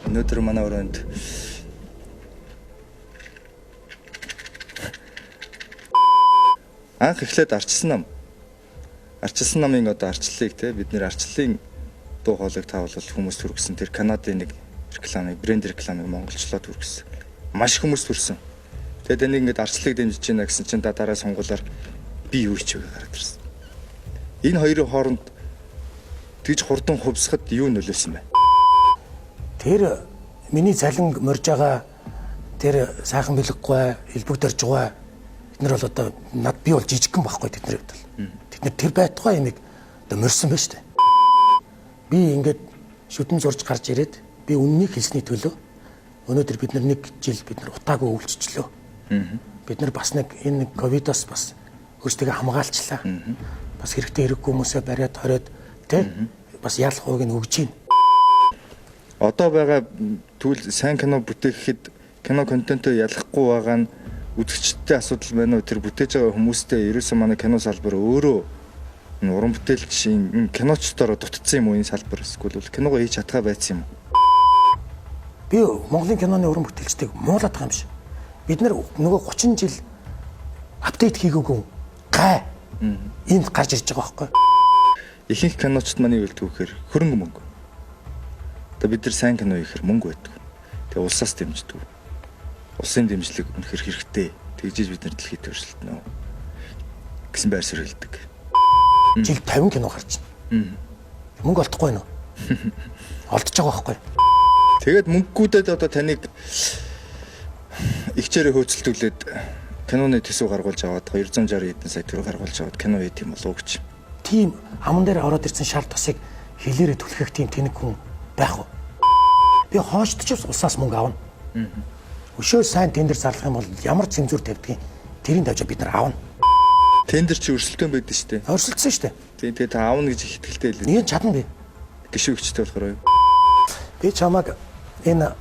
Өнөөдөр манай өрөөнд анх эхлээд Арчилсан нам. Арчилсан намын одоо арчлалыг те бид нэр арчлалын дуу хоолойг таавал хүмүүс түргэсэн. Тэр Канадын нэг рекламыг, брэнд рекламыг монголчлоод түргэсэн. Маш их хүмүүс түрсэн. Тэгээд энийг ингээд арчлалыг дэмжиж байна гэсэн чинь дараа сонгуулаар би юу ч үгүй гараад ирсэн. Энэ хоёрын хооронд тэгж хурдан хувьсахад юу нөлөөлсөн бэ? Тэр миний цалин морж байгаа тэр сайхан бэлэггүй, элбэг доржгой тэд нар бол одоо над би бол жижигхэн байхгүй тэдний хувьд бол. Тэд нар тэр байтугай юмыг одоо морьсон байна шүү дээ. Би ингээд шүдэн зурж гарч ирээд би үннийг хэлсний төлөө өнөөдөр бид нар нэг жил бид нар утаагүй өвлжчлөө. Бид нар бас нэг энэ ковидоос бас өөрсдийгөө хамгаалчлаа. Бас хэрэгтэй хэрэггүй хүмүүсээ бариад хориод тэ бас ял хууг нь өгж гин. Одоо байгаа тэгвэл сайн кино бүтээхэд кино контентоо ялахгүй байгаа нь үзэгчдтэй асуудал байна уу? Тэр бүтээж байгаа хүмүүстэй ерөөсөө манай кино салбар өөрөө энэ уран бүтээлч энэ киночдороо дутцсан юм уу энэ салбар эсвэл киногоо хийж чадхаа байцсан юм уу? Би Монголын киноны уран бүтээлчдийг муулаад байгаа юм шиг. Бид нар нөгөө 30 жил update хийгээгүй гай энд гарч ирж байгаа байхгүй. Ихэнх киночд манай юу хэлдэг вэ гэхээр хөрөнгө мөнгө. Одоо бид нар сайн кино хийхээр мөнгө байдаг. Тэгээ улсаас дэмждэг. Улсын дэмжлэг үнэхэр хэрэгтэй. Тэгжиж бид нар дэлхийд өрсөлдөнө гэсэн байр суурь хэлдэг. Жил 50 кино гарч байна. Мөнгө олдохгүй нөө. Олдож байгаа байхгүй. Тэгээд мөнгөгүйдээд одоо таныг игчээрээ хөөцөлдүүлээд киноны төсөв гаргуулж аваад 260 хэдэн сая төгрөг гаргуулж аваад кино хийх юм болов уу гэж. Тийм аман дээр ороод ирсэн шар тосыг хилээрээ түлхэх тийм тэнэг хүн байх уу? Би хоочдож улсаас мөнгө авна. Өшөө сайн тендер зарлах юм бол ямар цензуур тавьдгийг тэрийг тавьж бид нар авна. Тендер чи өрсөлдөөн байдаг шүү дээ. Өрсөлдсөн шүү дээ. Тийм тэгээ та авна гэж их итгэлтэй хэлээ. Нэг чадна би. Гişүүгчтэй болохоор юу? Би чамайг энэ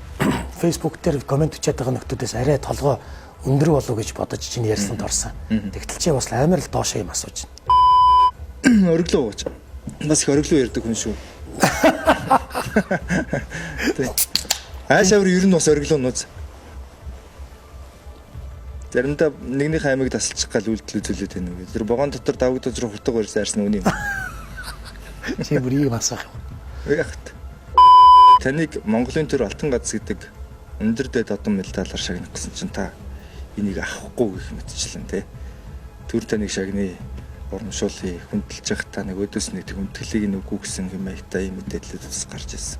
Facebook дээр комент бичээд байгаа нөхдүүдээс арай толгой өндөр болов гэж бодож чиний ярьсанд орсон. Тэгтэл чи бас амар л доошоо юм асууж байна. Ориглоо ууч. Бас их ориглоо ярьдаг хүн шүү. Тийм. Аашавар ер нь бас ориглоо нууц. Заримдаа нэгнийхээ амийг тасалчих гал үйлдэл үзүүлээд байна үү. Тэр вагон дотор давагдаж руу хутга барьсан арсан үний юм. Чи бүр ийм асуух юм. Яхад. Таныг Монголын төр Алтан гац гэдэг өндөр дэд одон медалаар шагнах гэсэн чинь та энийг авахгүй гэх мэтчлэн тий. Төр таныг шагнаа урамшуулъя, хүндэлж явах та нэг өдөөс нэг хүндгэлийг нь үгүй гэсэн юм аягтай ийм мэдээлэл бас гарч ирсэн.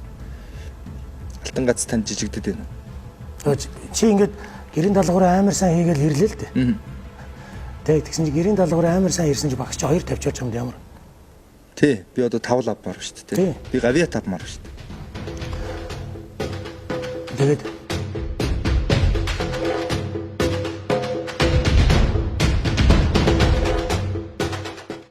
Алтан гац танд жижигдэд байна уу? Чи ингээд гэрийн даалгавраа амар сайн хийгээл хэрлээ л дээ. Тэг тэгсэн чи гэрийн даалгавраа амар сайн ирсэн чи багш чи 2 тавьчаач юмд ямар. Тий, би одоо 5 лавмаар шүү дээ. Би гавья тавмаар шүү дээ. Тэгээд